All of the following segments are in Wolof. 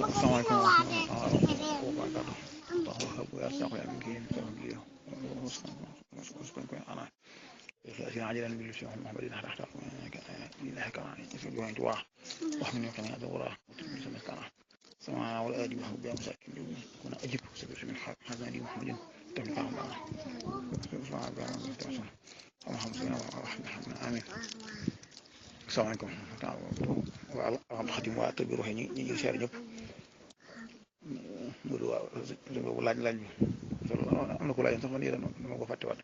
السلام عليكم ورحمة الله وبركاته. الله ويرزق يمكن تهديه وسكن أنا في عاجلا بالشيء محمد تحت إله كما في جوين تواح وحمل يمكن هذا وراء وتبي كما سمعنا والآدي وحب يا مساكين كنا أجيب سبب من حزن دي محمد تبي كما سمع بيان تواصل اللهم صل على محمد آمين. السلام عليكم وعلى خاتم واتبي روحي ñi seer ñëpp mu waaw laaj bi am na ko laaj sax man yéen dama ko fàtte waat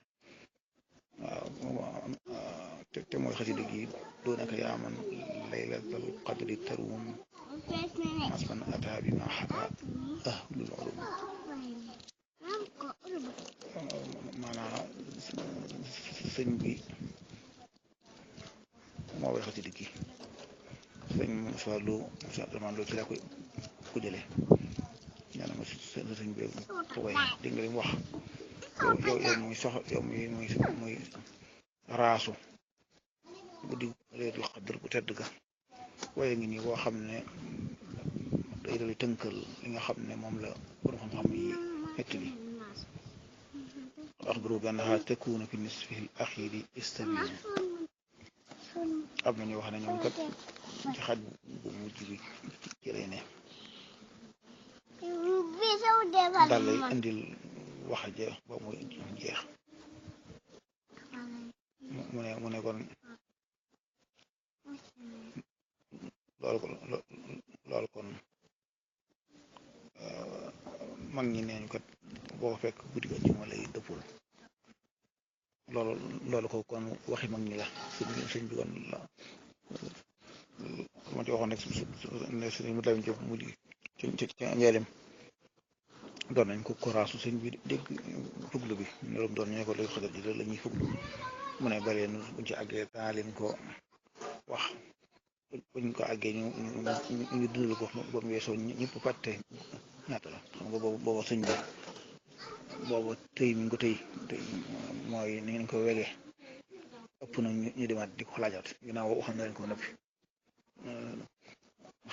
waaw te mooy xasida gi doon ak yaa man laylatul qadri tarum asman ata bi ma xaka ahlul ulum maanaam sëñ bi moo way xasida gi sëñ Moussa Lo Moussa Abdourahmane Lo ci laa ko jëlee ñaan ma sëñ bi ko way dégg nga li mu wax yow muy sox yow muy raasu guddi Laylatul Qadr bu tedd ga waaye ngi nii boo xam ne day dal tënkal li nga xam ne moom la borom xam-xam yi nettali axbiru bi annahaa takuunu fi nisfihi al-axiiri istabiin am na ñu wax ne ñoom kat ci xaj bu mujj bi ci lay ne daal lay indil wax ja ba muy jeex mu ne kon loolu kon mag ñi neenu kat boo fekk guddi ga juma lay dëppul loolu ko kon waxi mag ñi la sëñ bi kon la ma ci waxoon rek ne sëñ mu lay jox mujj ci njëriñ doon nañ ko raasu sëñ bi dégg fuglu bi ñoom doon ñu ne ko lay xëgal ji la ñuy fuglu mu ne baleen buñ ci àggee daa leen ko wax buñ ko àggee ñu dundal ko ba mu weesoo ñëpp fàtte ñaata la xam nga booba sëñ bi booba tëy mi ngi ko tëy mooy ni ngeen ko wegee ëpp na ñu demaat di ko laajaat ginnaaw waxoon na leen ko noppi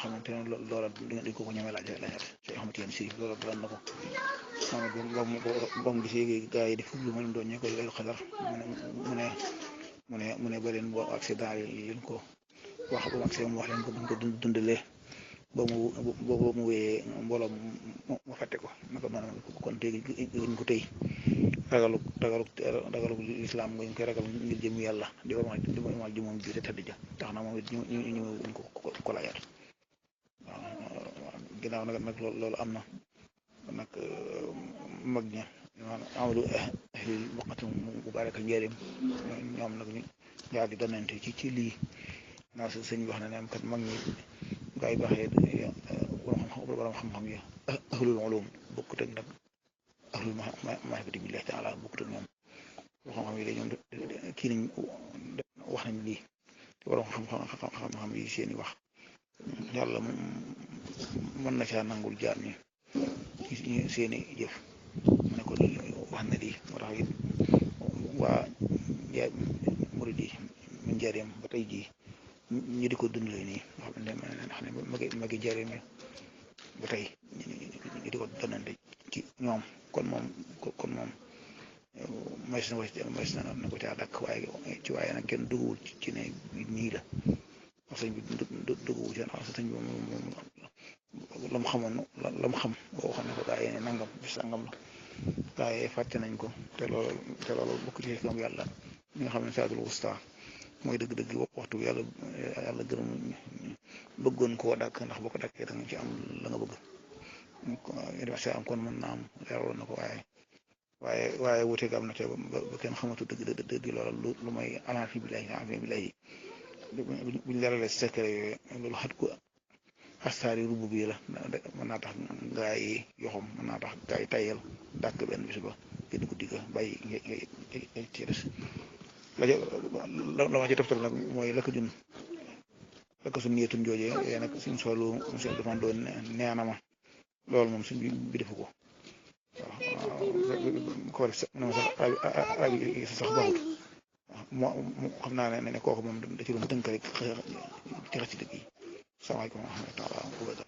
xamante ne loola dañ ko ñemee laajaat Cheikh Ahmad Tidiane Chérif loola daan na ko xam ba mu gisee gars yi di fuglu ma doon ñu ko lay xadar mu ne ba leen boo accident yi leen ko wax ba mu accès mu wax leen ko buñ ko dundalee ba mu wéyee mbooloo mu fàtte ko naka noonu kon tey ñu ko tey ragalu lislaam nga ñu koy ragal ngir jëm yàlla di warmal ji moom ji te tëdd ja tax na moom it ñu ko laajaat waaw ginnaaw nag loolu am na nag mag ña amalu ahlil buqatum bu baraka njëriñ ñoom nag ñu jaar di donante ci lii naa sëñ bi wax na ne kat mag ñi gaa yi baaxee borom xam-xam yi ahlul ulum bokkut ak nag ahlul maarifati billahi taala bokkut ak ñoom borom xam-xam yi de ñoom kii nañ wax nañ lii te borom xam-xam yi seeni wax yàlla mën na caa nangul jaar ñi seeni jëf mu ne ko wax na lii moo tax it waa murid yi min jaareem ba tey jii ñu di ko dundalee nii nga xam ne magi jaareem ba tey ñu di ko donante ci ñoom kon moom mais na ko caa dakk waaye nag kenn dugguwul ci ne nii la wax sëñ bi dugguwul ci ndax sëñ bi moom la mu xamoon la mu xam boo xam ne ko gaa yi ne nangam bis sangam la gaa yi fàtte nañ ko te loolu bokk ci xam yàlla mi nga xam ne saadul wusta mooy dëgg-dëgg waxtu bi yàlla gërëm bëggoon koo dàkk ndax boo ko dàkkee da nga ci am la nga bëgg am kon mën naa am leeraloon na ko waaye wuteeg am na te ba kenn xamatu dëgg loolu lu may alaafi billahi buñ leeralee secret yooyu loolu xat ko astaari rubu bi la mën naa tax gaa yi yoxam mën naa tax gaa yi tayal dàkk benn bis ba gën guddi ga bàyyi ngay ci des la ma ci toftal nag mooy lakk suñ niyetun joojee yooyu nag suñ solu monsieur dafa doon nee na ma loolu moom suñ bi defu ko waaw ko rek sax arab yi sax baxut waaw xam naa ne kooku moom da ci doon tënk rek ci xasi dëgg yi salaamaaleykum wa rahmatulah